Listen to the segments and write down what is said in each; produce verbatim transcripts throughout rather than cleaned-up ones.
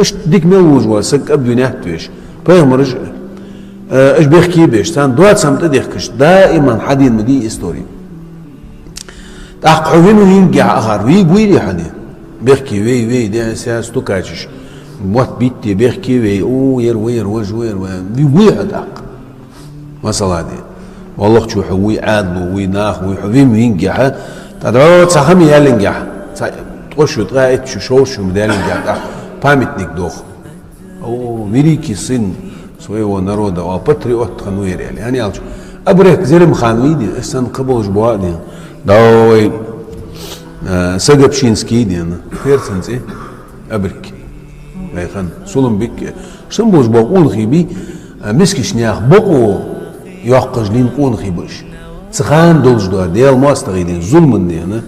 Иштта дика мел вужа вола саг кӀабдуьнетта веш. Пайхамараш, э, аш бехке беш, царна доацам тӀадехкаш, даиман хьадийна ма дий истори. ТӀаккха хьо вина вингехь ахар, вий буйри хьо де? Бехке вей, вей, де, ся стукачаш. Мотт битте, бехке вей, у, ер, вер, вож, вер, вер. Вий буй хьо тӀаккха? Масала де. Валлахчу хьо вуй Ӏадлу, вуй нах, вуй хьо вим вингехьа, тӀадро цхьа хам ялингехь, цхьа ткъо шу, ткъаь итт шу, шовзткъа шу далингехь, тӀаккха памятник дох. О, великий сын своего народа, о, патриот хан вер яли. Яни алчу. Абрек Зелимхан вийди, эс сан кабулж боадин. Да ой, э, Сагопшинский дин. Перценци. Абрик. Вай хан, Сулумбик. Шамбуж бо къунхи би, а, мискиш нях бокъо йоккхаж лин къунхи буш. Цхаан долж дуа, дел мостагъи дин, зулман дина.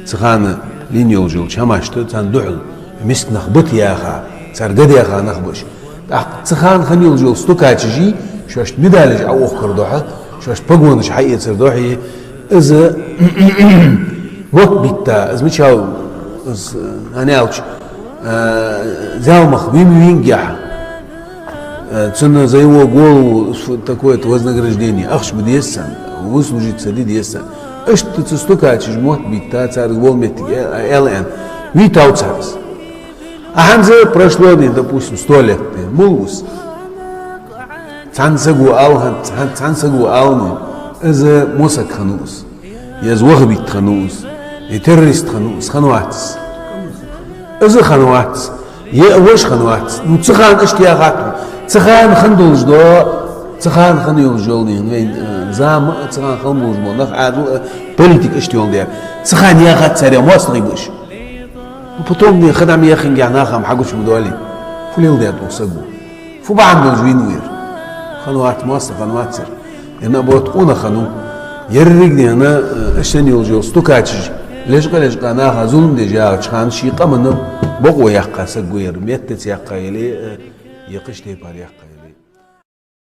Цхаан лин йолжул чамашта, цан духл. Миск нах бат яха, цар гад яха нах буш. ТӀаккха цхаан хан йолжул стукачижи, шош медалиш а охкар духа, шош погониш хьаэцар духи, из мотт битта, из мичал, из, э, аналч, э, зялмах вим вингехь, э, цунна за его голову с-, такое-то вознаграждение, ахш бы дессан, выслужиться ди дессан. Иштта цу стукачиж мотт битта, цар из вол меттиг, э, э, эл эн. Ви тав цар из. А ханза прошло дин, допустим, сто лет дин. Мул ус. Цан сагу ал хан, цан, цан сагу ал ну. Из мусак ханус. Из вахабит ханус. И террорист ханус, ханвац. Из ханвац. Е ваш ханвац. Ну, цхаан ишт яхат. Цхаан хан долж до. Цхаан хан йолж йол дин. Вей, э, зам, цхаан хан болж бо. Нах адл, э, политик ишт йол дер. Цхаан яхат царя мостный буш. Ну, потом не хадам яхин гя нахам хагуч мудоли. Фулил дят у сагу. Фу баан долж вин вир. Ханват моста, ханват сир. Ина бот уна хану. Ерриг не ана, э, эшен йолж йол стукачиж. Лежка, лежка наха зулм де жа чхан ши къамана бокъо яхха сагу ер. Меттец яхха или, э, якыш те пар яхха.